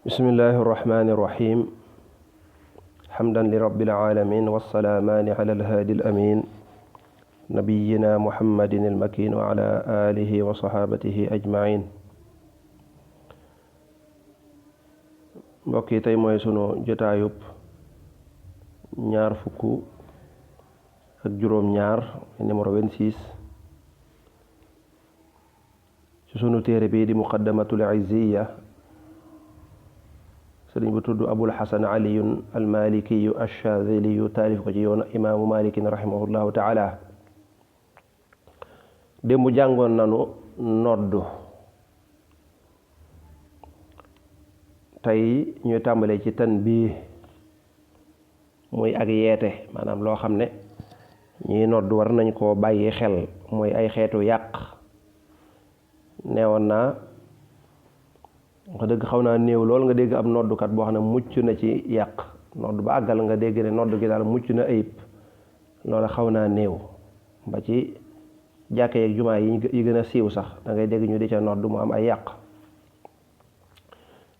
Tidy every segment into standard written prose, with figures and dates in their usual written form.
bismillahi irrahmani irrahim hamdan li rabbil alamin wassalaamaani ala alhaadi alamin nabiyina muhammadin almakin wa ala alihi wa sahabatihi ajmain mbokk yi tey mooy sunu jotaayub ñaar fukk ak juróom-ñaar numéro 26 ci sunu téere bii di muqaddamatul izziya sëriñ bu tudd abul xasan aliyun almalikiyu alchaziliyu taalif ko ci yoonu imaamu malikin rahimahullahu taala démb jàngoon nanu noddu tey ñuy tàmbalee ci tanbiih muy ak yeete maanaam loo xam ne ñiy noddu war nañ koo bàyyi xel mooy ay xeetu yàq neewoon naa wax dëgg xaw naa néew lool nga dégg ab noddukat boo xam ne mucc na ci yàq nodd ba àggal nga dégg ne nodd gi daal mucc na ayib loola xaw naa néew ba ci jàkke yeeg jumaa yi gën a siiw sax da ngay dégg ñu di ca nodd mu am ay yàq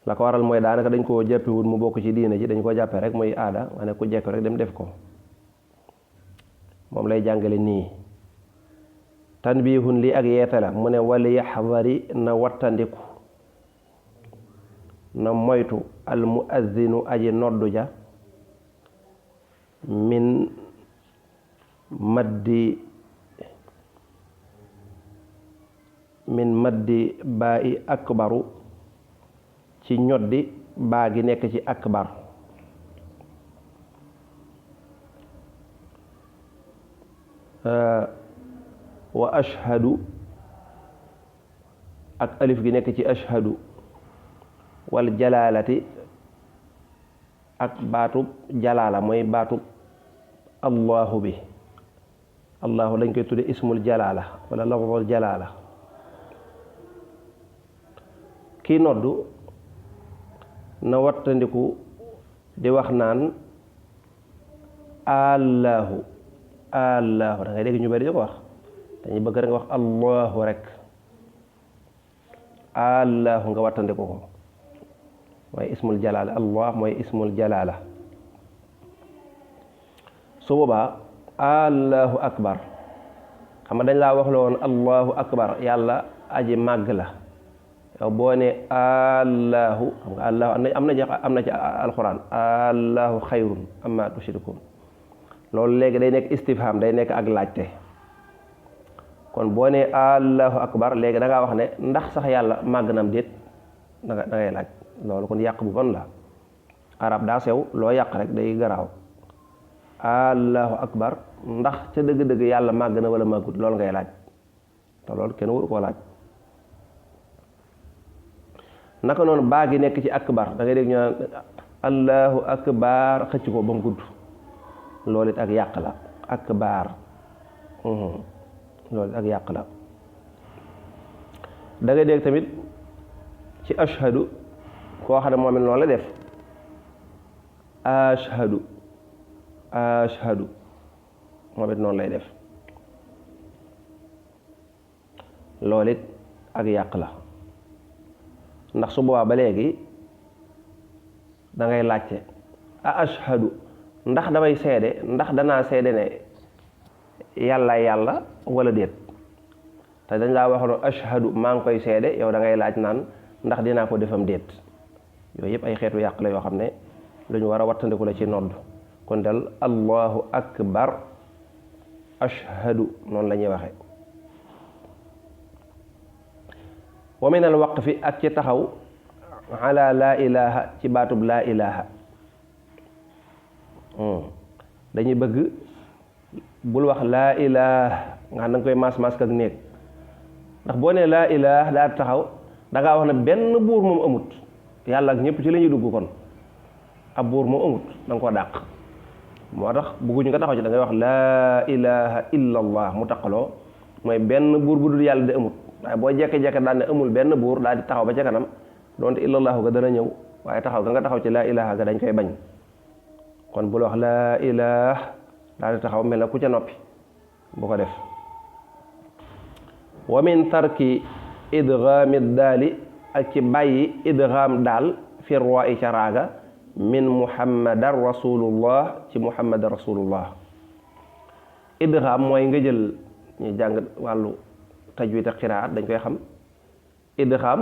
la ko waral mooy daanaka dañ koo jàppewul mu bokk ci diine ji dañ koo jàppe rek muy aada ma ne ku jekk rek dem def ko moom lay jàngale nii tanbihun lii ak yeete la mu ne wali yaxdari na wattandiku na moytu al muazzinu aji noddu ja min maddi baa i akbaru ci ñoddi baa gi nekk ci akbar wa ashhadu ak alif gi nekk ci ashhadu wal jalaalati ak baatub jalaala mooy baatub allahu bi allahu dañ koy tudde ismul jalaala wala lafzul jalaala kii noddu na wattandiku di wax naan allahu da ngay dégg ñu bari di ko wax dañuy bëgg rek nga wax allahu rek allahu nga wattandiku ko mooy ismul jalaala allah mooy ismul jalaala su boobaa allahu akbar xam nga dañ laa wax la woon allahu akbar yàlla aji màgg la yow boo ne allahu xam nga allahu am na ci alquran allahu xayrun amma tushrikun loolu léegi day nekk istifham day nekk ak laajte kon boo ne allahu akbar léegi da ngaa wax ne ndax sax yàlla màgg nam déet da ngay laaj loolu kon yàq bu bon la arab daa sew loo yàq rek day garaaw allahu akbar ndax ca dëgg-dëgg yàlla màgg na wala màggut loolu ngay laaj te loolu kenn waru koo laaj naka noonu baa gi nekk ci akbar da ngay dégg ñu naan allahu akbar xëcc ko ba mu gudd loolu it ak yàq la akbar loolu it ak yàq la da ngay dégg tamit ci ashhadu koo xam ne moom it noonu la def ashhadu moom it noonu lay def loolu it ak yàq la ndax su boobaa ba léegi da ngay laajte ashhadu ndax damay seede ndax danaa seede ne yàlla wala déet te dañ laa waxoon ashhadu maa ngi koy seede yow da ngay laaj naan ndax dinaa ko defam déet yooyu yëpp ay xeetu yàq la yoo xam ne lu ñu war a wattandiku la ci nodd kon dal allahu akbar ashhadu noonu la ñuy waxe wa min al waqfi ak ci taxaw ala laa ilaha ci baatub laa ilaha dañuy bëgg bul wax laa ilaha nga xam da nga koy mas ak néeg ndax boo nee laa ilaha daa taxaw da ngaa wax ne benn buur moom amut yàlla ak ñëpp ci la ñuy dugg kon ab buur moom amut da nga koo dàq moo tax bëgguñu nga taxaw ci da ngay wax laa ilaha illa allah mu taqaloo mooy benn buur bu dul yàlla di amut waaye boo jekke-jekke daal ne amul benn buur daal di taxaw ba ca kanam doonte illallahu ga dana ñëw waaye taxaw ga nga taxaw ci laa ilaha ga dañ koy bañ kon bul wax laa ilaha daal di taxaw mel na ku ca noppi bu ko def wa min tarki idgaami daali ak ci bàyyi idgaam daal fi roi ca raaga min muhammadan rasulullah ci muhammadan rasulullah. idgham mooy nga jël ñu jàng wàllu tajwid ak qiraat dañ koy xam. idgham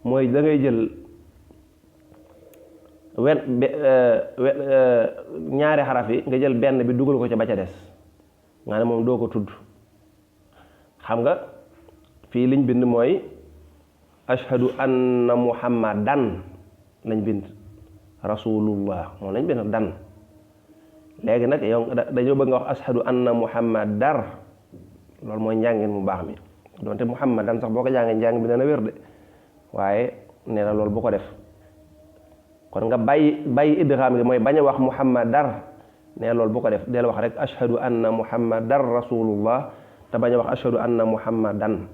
mooy da ngay jël ñaari xaraf yi nga jël benn bi dugal ko ca ba ca des nga ne moom doo ko tudd. xam nga fii liñ bind mooy ashhadu anna muhammadan lañ bind rasulullah moom lañ bind dan. léegi nag yow dañoo bëgg nga wax ashhadu anna muhammadar loolu mooy njàngin mu baax mi donte muhammadan sax boo ko jàngee njàng bi dana wér de waaye nee na loolu bu ko def kon nga bàyyi idgham gi mooy bañ a wax muhammadar nee loolu bu ko def del wax rek ashhadu anna muhammadar rasulullah te bañ a wax ashhadu anna muhammadan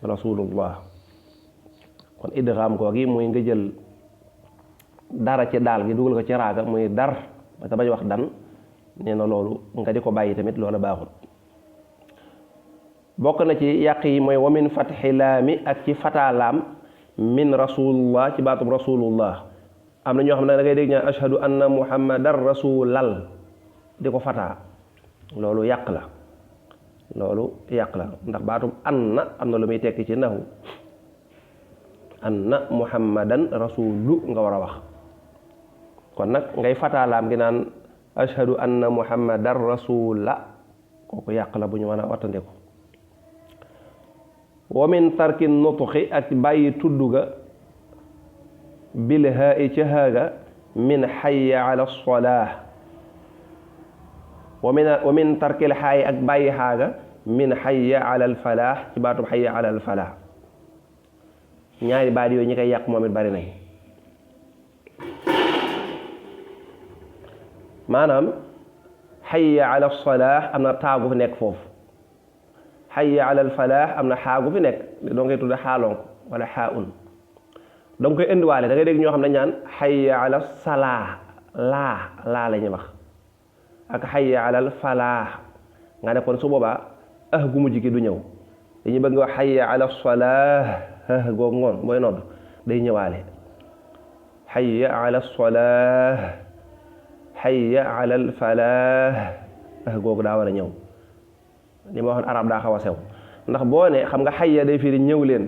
rasulullah. kon idgham googi muy nga jël dara ci daal gi dugal ko ci raaga muy dar te bañ a wax dan nee na loolu nga di ko bàyyi tamit loola baaxul. bokk na ci yàq yi mooy wa min fatxi laami ak ci fataalaam min rasulullah ci baatub rasulullah. am na ñoo xam ne da ngay dégg ñaan ashhadu anna muhammadan rasulal di ko fataa loolu yàq la ndax baatub anna am na lu muy tekki ci nahu anna muhammadan rasulu nga war a wax. kon nag ngay fataalaam gi naan ashhadu anna muhammadan rasula kooku yàq la bu ñu mën a wattandiku. wa min tarki nutqi ak bàyyi tudd ga bil haa'i ca haaga min hayya ala salaah. wa min tarkil haa'i ak bàyyi haaga min hayya ala al falaah ci baatub hayya ala al falaah. ñaari baat yooyu ñi koy yàq moom it bari nañ. maanaam hayya ala salaah am na taagu fi nekk foofu. hayya ala al falaah am na xaagu fi nekk doo ngay tudd xaalonk wala xaaun danga koy indiwaale da ngay dégg ñoo xam ne ñaan hayya ala salaa laa la ñuy wax ak hayya ala al falaah nga ne kon su boobaa gu mujj gi du ñëw dañuy bëgg wax hayya ala salaah googu ngoon booy nodd day ñëwaale hayya ala salaah hayya ala al falaah googu daa war a ñëw. li ma waxoon arab daa xaw a sew ndax boo ne xam nga hayya day firi ñëw leen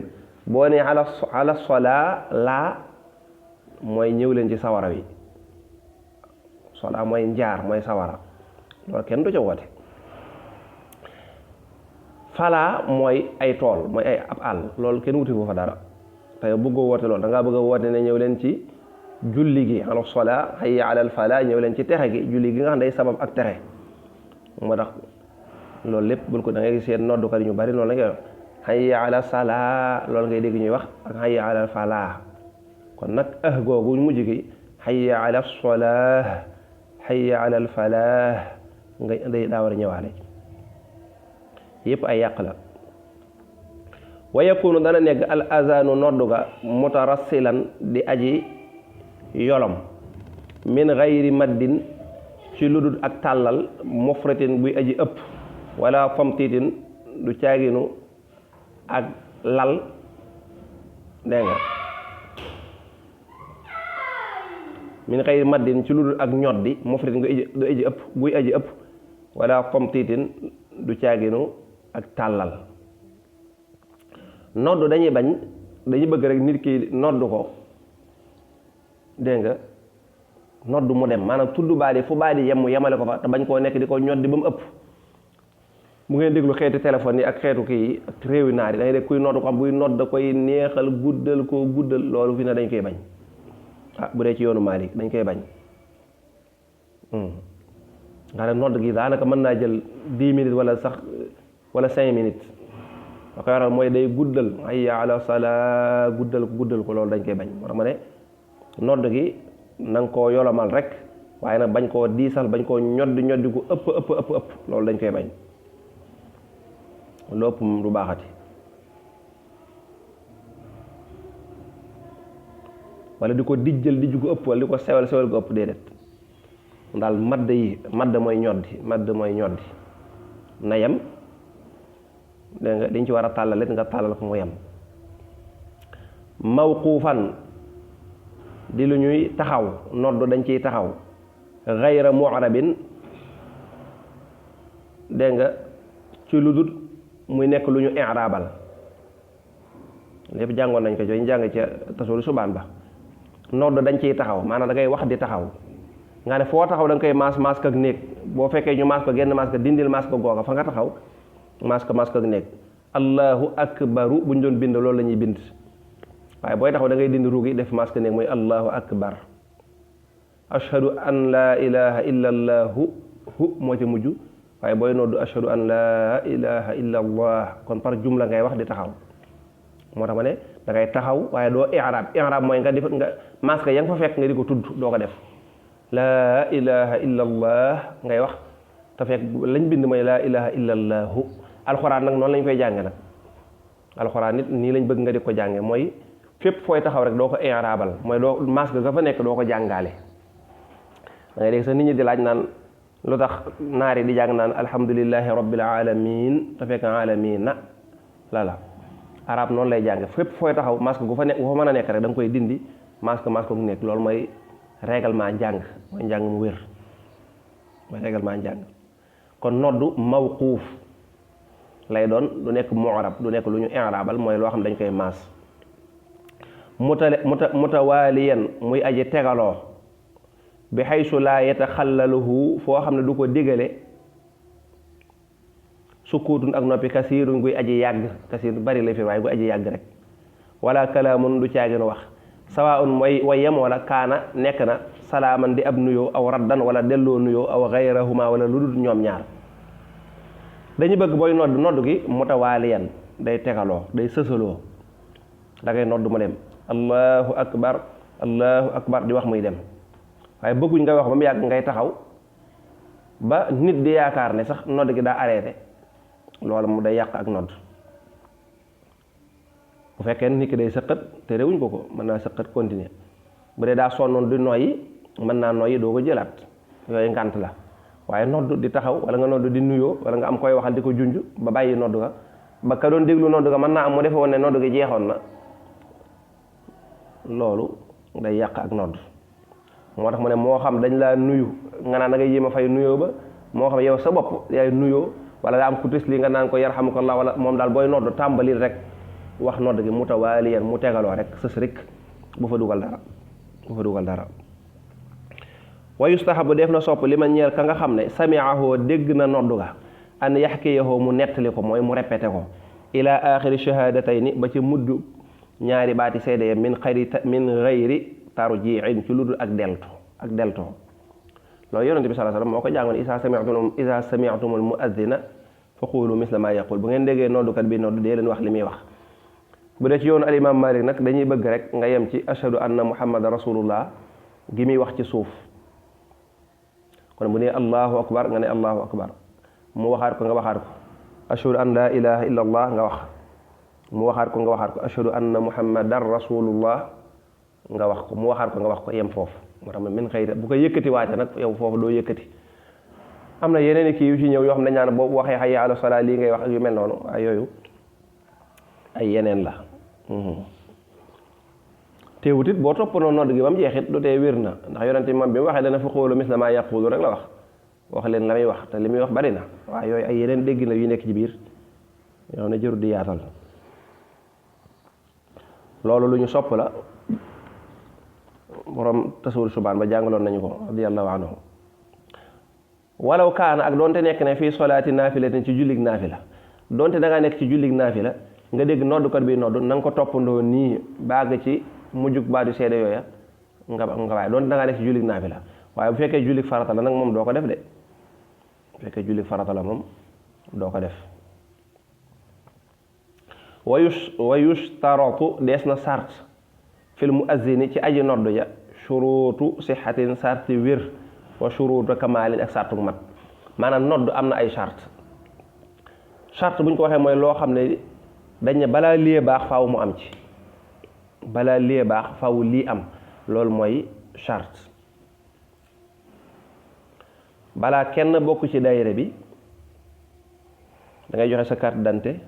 boo ne ala solaa laa mooy ñëw leen ci sawara wi solaa mooy njaar mooy sawara loolu kenn du ca woote. falaa mooy ay tool mooy ay ab àll loolu kenn wuti ko fa dara te bëggoo woote loolu da ngaa bëgg a woote ne ñëw leen ci julli gi ala solaa hayya ala al falaa ñëw leen ci texe gi julli gi nga xam ne day sabab ak texe moo tax loolu lépp bul ko da ngay seen noddukat yi ñu bari loolu la ngay wax hayya ala salaa loolu ngay dégg ñuy wax ak hayya ala falaa kon nag googu mujj gi hayya ala solaa hayya ala falaa nga day daa war a ñëwaale yépp ay yàq la. wa yakunu dana nekk al azanu noddu ga mutarassilan di aji yolom min gayri maddin ci ludul ak tàllal mufratin buy aji ëpp wala famtiitin du caaginu ak lal dégg nga min xëyri maddin ci lu dul ak ñoddi mufratin du aji ëpp buy aji ëpp wala famtiitin du caaginu ak tàllal. noddu dañuy bëgg rek nit ki noddu ko dégg nga noddu mu dem maanaam tudd baadi fu baadi yem mu yemale ko fa te bañ koo nekk di ko ñoddi ba mu ëpp. mu ngeen déglu xeeti téléphone yi ak xeetu kii yi ak réewi naar yi da ngay dégg kuy nodd ko xam buy nodd da koy neexal guddal koo guddal loolu fi ne dañ koy bañ bu dee ci yoonu Maalik dañ koy bañ nga ne nodd gi daanaka mën naa jël 10 minutes wala 5 minutes da koy waral mooy day guddal hayya ala salaa guddal ko loolu dañ koy bañ moo tax ma ne nodd gi na nga koo yolomal rek waaye nag bañ koo diisal bañ koo ñoddi gu ëpp loolu dañ koy bañ lopp du baaxati. wala di ko dijjal dijj gu ëpp wala di ko sewal gu ëpp déedéet daal madd mooy ñoddi na yem dégg nga dañ ci war a tàllal it nga tàllal ko mu yem. mawquufan di lu ñuy taxaw nodd dañ ciy taxaw gayra mu'rabin dégg nga ci lu dul muy nekk lu ñu i'raabal lépp jàngoon nañ ko ñu jàng ci tasawul subaan ba nodd dañ ciy taxaw maanaam da ngay wax di taxaw nga ne foo taxaw da nga koy maas ak néeg boo fekkee ñu maas ko genn maas ko dindil maas ko googa fa nga taxaw maas ko ak néeg allahu akbaru buñ doon bind loolu la ñuy bind waaye booy taxaw da ngay dindi ruugi def maas ko néeg mooy allahu akbar ashhadu an laa ilaha illa allahu moo ci mujj waaye booy noddu ashhadu an laa ilaha illa allah kon par jumla ngay wax di taxaw moo tax ma ne da ngay taxaw waaye doo i'raab mooy nga def nga maas ko ya nga fa fekk nga di ko tudd doo ko def laa ilaha illa allah ngay wax te fekk lañ bind mooy laa ilaha illa allahu alxuraan nag noonu lañ koy jànge nag alxuraan nit nii lañ bëgg nga di ko jànge mooy fépp fooy taxaw rek doo ko i'raabal mooy doo maas ga fa nekk doo ko jàngaale da ngay dégg sax nit ñi di laaj naan lu tax naari di jàng naan alhamdulillahi rabbil alamin te fekk alamina la arab noonu lay jàng fépp fooy taxaw masque gu fa nekk gu fa mën a nekk rek da nga koy dindi masque gu nekk loolu mooy règlement njàng mooy njàng mu wér mooy règlement njàng kon noddu mawquuf lay doon du nekk mu'rab du nekk lu ñu i'raabal mooy loo xam dañ koy maas mutawaaliyan muy aji tegaloo bi haysu laa yataxallaluhu foo xam ne du ko digale sukkuutun ak noppi kasiirun guy aji yàgg kasiir bari lay fi waaye guy aji yàgg rek wala kalaamun du caagin wax sawaa'un mooy wayam wala kaana nekk na salaaman di ab nuyoo aw raddan wala delloo nuyoo aw gayrahuma wala lu dul ñoom ñaar dañu bëgg booy nodd gi mutawaaliyan day tegaloo day sësaloo da ngay nodd mu dem allahu akbar di wax muy dem waaye bëgguñ nga wax ba mu yàgg ngay taxaw ba nit di yaakaar ne sax nodd gi daa arrêté loolu mu day yàq ak nodd bu fekkee nit ki day sëqat te réewuñ ko mën naa sëqat continuer bu dee daa sonnoon di noyyi mën naa noyyi doo ko jëlaat yooyu ngànt la waaye nodd di taxaw wala nga nodd di nuyoo wala nga am koy waxal di ko junj ba bàyyi nodd ga ba ka doon déglu nodd ga mën naa am mu defe woon ne nodd gi jeexoon na loolu day yàq ak nodd moo tax mu ne moo xam dañ laa nuyu nga naan da ngay yéem a fay nuyoo ba moo xam yow sa bopp yaay nuyoo wala daa am ku tis li nga naan ko yarhamukallah wala moom daal booy nodd tàmbali rek wax nodd gi mutawaaliyan mu tegaloo rek sës rek bu fa dugal dara wa yustahabu def na sopp li ma ñeel ka nga xam ne sami'ahu dégg na nodd ga an yaxkiyahu mu nettali ko mooy mu répété ko ila axiri shahadatayni ba ci mudd ñaari baati seede ya min gayri tarji'in ci lu dul ak delto loolu yonent bi sallallahu alayhi wasallam moo ko jàngoon isa sami'tumul mu'adhdhina fa qulu misla ma yaqul bu ngeen déggee noddukat bi nodd dee leen wax li muy wax bu dee ci yoonu al imam Malik nag dañuy bëgg rek nga yem ci ashhadu anna muhammadan rasulullah gi muy wax ci suuf kon bu nee allahu akbar nga ne allahu akbar mu waxaat ko nga waxaat ko ashhadu an la ilaha illa allah nga wax mu waxaat ko nga waxaat ko ashhadu anna muhammadan rasulullah nga wax ko mu waxaat ko nga wax ko yem foofu moo tax min xëy bu ko yëkkati waate nag yow foofu doo yëkkati am na yeneen kii yu ci ñëw yoo xam ne dañ naan boobu waxee hayya ala salaa lii ngay wax ak yu mel noonu ay yooyu ay yeneen la teewut it boo toppandoo nodd gi ba mu jeexit du tee wér na ndax yonente moom bi mu waxee dana fa xoolu misla maa yaqulu rek la wax leen la muy wax te li muy wax bari na waaye yooyu ay yeneen dégg na yu nekk ci biir yoo xam ne jëru di yaatal loolu lu ñu sopp la borom tasawul subaan ba jàngaloon nañu ko radiyallahu anhu walaw kaana ak doonte nekk ne fii solaati naafilatin ci jullig naafila doonte da ngaa nekk ci jullig naafila nga dégg noddukat bi noddu na nga ko toppandoo nii baag ci mujjug baatu seede yooya nga waaye doonte da ngaa nekk ci jullig naafila waaye bu fekkee jullig farata la nag moom doo ko def de bu fekkee jullig farata la moom doo ko def wa yushtaratu dees na sart fil muazzini ci aji noddu ja shuruutu sixatin sarti wér wa shuruutu kamaalin ak sartu mat maanaam noddu am na ay charte bu ñu ko waxee mooy loo xam ne dañ ne balaa lii baax faaw mu am ci balaa lii baax faaw lii am loolu mooy charte balaa kenn bokk ci daayira bi da ngay joxe sa carte d'identité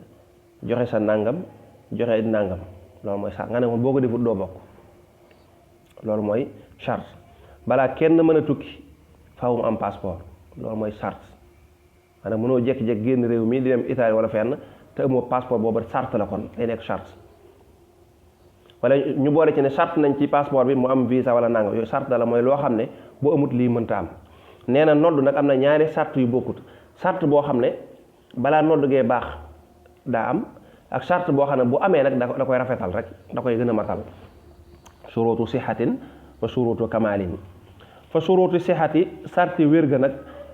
joxe sa nangam joxe nangam loolu mooy sax nga ne moom boo ko defut doo bokk loolu mooy charte. balaa kenn mën a tukki faaw mu am passeport, loolu mooy charte. maanaam mënoo jékki-jékki génn réew mi di dem Italie wala fenn te amoo passeport boobu charte la, kon day nekk charte. wala ñu boole ci ne charte nañ ci passeport bi mu am visa wala nangam, yooyu charte la mooy loo xam ne bu amut lii mënta am. nee na nodd nag am na ñaari charte yu bokkut. charte boo xam ne balaa nodd gee baax daa am, ak charte boo xam ne bu amee nag da koy rafetal rek, da koy gën a matal. surutu sixatin wa surutu kamalin. fa surutu sixati sarti wér ga nag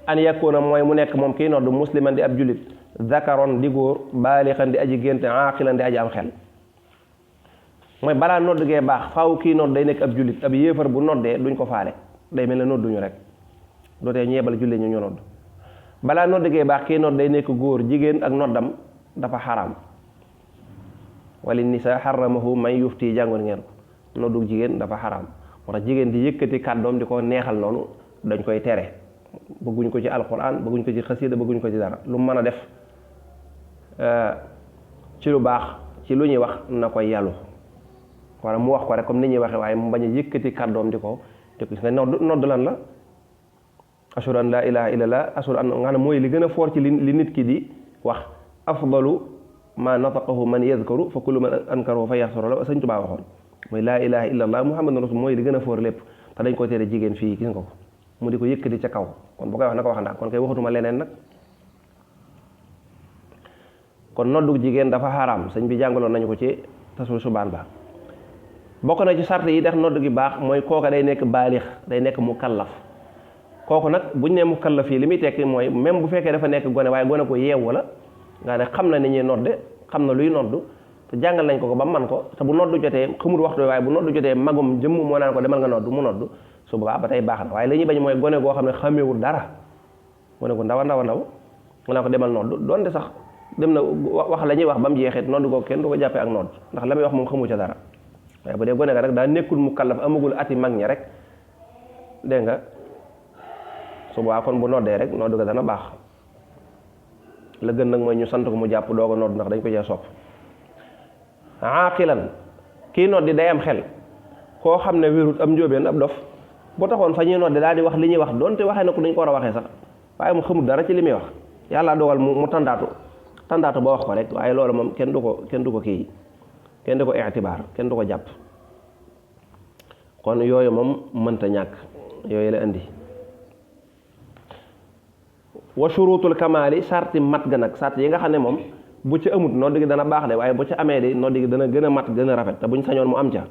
an yakuna mooy mu nekk moom kii nodd musliman di ab julit, zakaron di góor, baalixan di aji génte, aqilan di aji am xel. mooy balaa nodd gee baax faaw kii nodd day nekk ab julit. ab yéefar bu noddee duñ ko faale, day mel ne nodduñu rek, dootee ñu yebal julli ñu nodd. balaa nodd gee baax kii nodd day nekk góor, jigéen ak noddam dafa xaraam. wali nisa xaramahu man yufti jàngoon ngeen ko, noddu jigéen dafa xaraam. moo tax jigéen di yëkkati kàddoom di ko neexal noonu dañ koy tere, bëgguñ ko ci alquran, bëgguñ ko ci xasida, bëgguñ ko ci dara. lu mu mën a def ci lu baax ci lu ñuy wax na koy yàllu, wala mu wax ko rek comme ni ñuy waxee, waaye mu bañ a yëkkati kàddoom di ko nga nodd lan la ashhadu an laa ilaha illallah, ashhadu an nga xam ne mooy li gën a foor ci li nit ki di wax. afdalu ma nataqahu man yadkaru fa kullu man ankarahu fa yaxsuru la Sëñ Tuubaa waxoon. mooy laa ilaha illallah muhammadun rasul mooy li gën a foor lépp, te dañ ko tere jigéen fii gis nga ko mu di ko yëkkati ca kaw. kon bu koy wax na ko wax ndax kon kay waxatuma leneen nag. kon noddu jigéen dafa xaraam, sëñ bi jàngaloon nañu ko ci tasul subaan ba. bokk na ci sart yi tax nodd gi baax mooy kooka day nekk baalix, day nekk mukallaf. kooku nag buñ ne mukallaf yi li muy tekki mooy même bu fekkee dafa nekk gone, waaye gone ko yeewu la nga ne xam na ni ñuy nodde, xam na luy noddu te jàngal nañ ko ba man ko. te bu noddu jotee xamul waxtu, waaye bu noddu jotee magum jëmm moo naan ko demal nga noddu mu noddu, su boobaa ba tey baax na. waaye li ñuy bañ mooy gone goo xam ne xamewul dara, gone gu ndaw a ndaw mu naan ko demal noddu, donte sax dem na wax la ñuy wax ba mu jeexit noddu ko kenn du ko jàppee ak nodd, ndax la muy wax moom xamu ca dara. waaye bu dee gone ga rek daa nekkul mukallaf, amagul ati mag ñi rek, dégg nga, su boobaa kon bu noddee rek noddu ga dana baax. la gën nag mooy ñu sant ko mu jàpp doog a nodd, ndax dañ ko cee sopp. aaqilan kii noddi day am xel. koo xam ne wérut am njóobeen ab dof boo taxoon fa ñuy noddi daal di wax li ñuy wax, donte waxee na ko dañ ko war a waxee sax, waaye mu xamul dara ci li muy wax, yàlla dogal mu tandaatu ba wax ko rek. waaye loolu moom kenn du ko kii, kenn du ko itibaar, kenn du ko jàpp. kon yooyu moom mënta ñàkk, yooyu la indi. wa shurutul kamaali sarti mat ga nag, sart yi nga xam ne moom bu ci amut nodd gi dana baax de, waaye bu ci amee de nodd gi dana gën a mat, gën a rafet, te buñ sañoon mu am ca.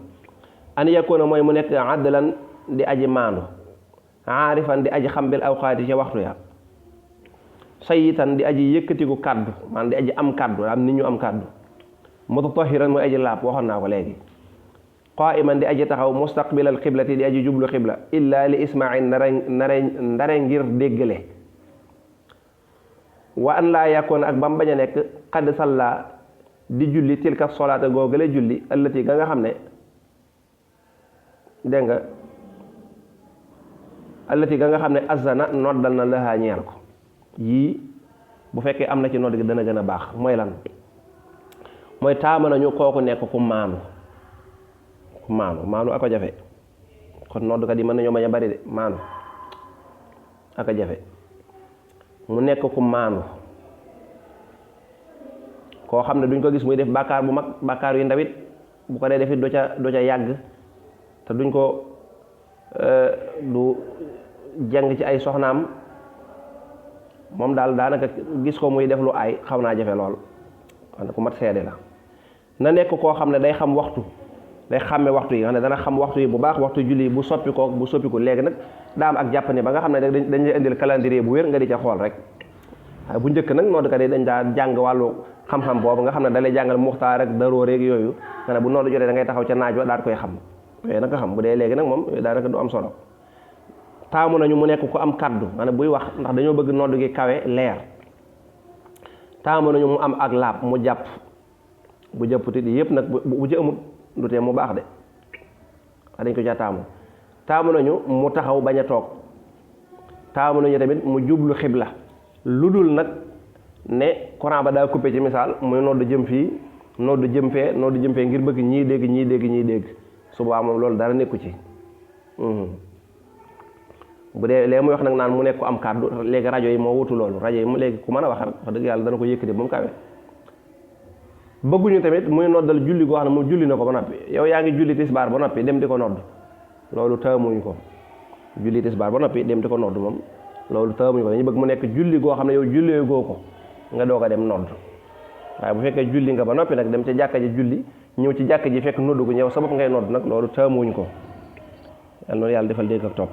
an yakuna mooy mu nekk adlan di aji maandu, aarifan di aji xam bil awqaati ca waxtu ya, sayitan di aji yëkkatiku kàddu, maanaam di aji am kàddu, am nit ñu am kàddu, mutatahiran mooy aji laab, waxoon naa ko léegi. qaiman di aji taxaw, mustaqbilal xiblati di aji jublu xibla, illa li ismail ndare ngir déggale. wa an laa yakkoon ak ba mu bañ a nekk xadd salla di julli tilka solaata googale julli allati ga nga xam ne, dégg nga, allati ga nga xam ne azana noddal na lahaa ñeel ko. yii bu fekkee am na ci nodd gi dana gën a baax. mooy lan? mooy taama nañu kooku nekk ku maanu ak a jafe. kon noddkat yi mën nañoo bañ a bari de, maanu ak a jafe. mu nekk ku maanu, koo xam ne duñ ko gis muy def bàkkaar bu mag, bàkkaar yu ndawit bu ko dee defit do ca yàgg, te duñ ko du jàng ci ay soxnaam. moom daal daanaka gis ko muy def lu ay xaw naa jafe lool, xam ne ku mat seede la. na nekk koo xam ne day xam waxtu, day xàmme waxtu yi, nga xam ne dana xam waxtu yi bu baax, waxtu julli bu soppiku léegi nag daa am ak jàpp ne ba nga xam ne dañ lay indil calendrier bu wér nga di ca xool rek. waaye bu njëkk nag noddkat yi dañ daa jàng wàllu xam-xam boobu nga xam ne da lay jàngal muxtaar rek daroor rek yooyu, nga ne bu nodd jotee da ngay taxaw ca naaj wa daal koy xam yooyu nag nga xam. bu dee léegi nag moom daanaka du am solo. taamu nañu mu nekk ku am kaddu, maanaam buy wax, ndax dañoo bëgg nodd gi kawe leer. taamu nañu mu am ak laab, mu jàpp, bu jàpputi di yëpp nag bu ci amul du tee mu baax de, dañ ko ca taamu nañu mu taxaw bañ a toog. taamu nañu tamit mu jublu xibla, lu dul nag ne courant ba daa coupé ci misaal muy nodd jëm fii, nodd jëm fee ngir bëgg ñii dégg su boobaa moom loolu dara nekku ci. bu dee léegi muy wax nag naan mu nekk ku am kàddu léegi rajo yi moo wutu loolu rajo yi mu léegi ku mën a wax dëgg yàlla dana ko yëkkati ba mu kawe. bëgguñu tamit muy noddal julli goo xam ne moom julli na ko ba noppi yow yaa ngi julli tisbaar ba noppi dem di ko nodd loolu taamuñu ko julli tisbaar ba noppi dem di ko nodd moom loolu taamuñu ko dañu bëgg mu nekk julli goo xam ne yow jullee goo ko nga doog a dem nodd waaye bu fekkee julli nga ba noppi nag dem ca jàkka ji julli ñëw ci jàkka ji fekk nodd gu ñëw sa bopp ngay nodd nag loolu taamuñu ko yal na yàlla defal dégg ak topp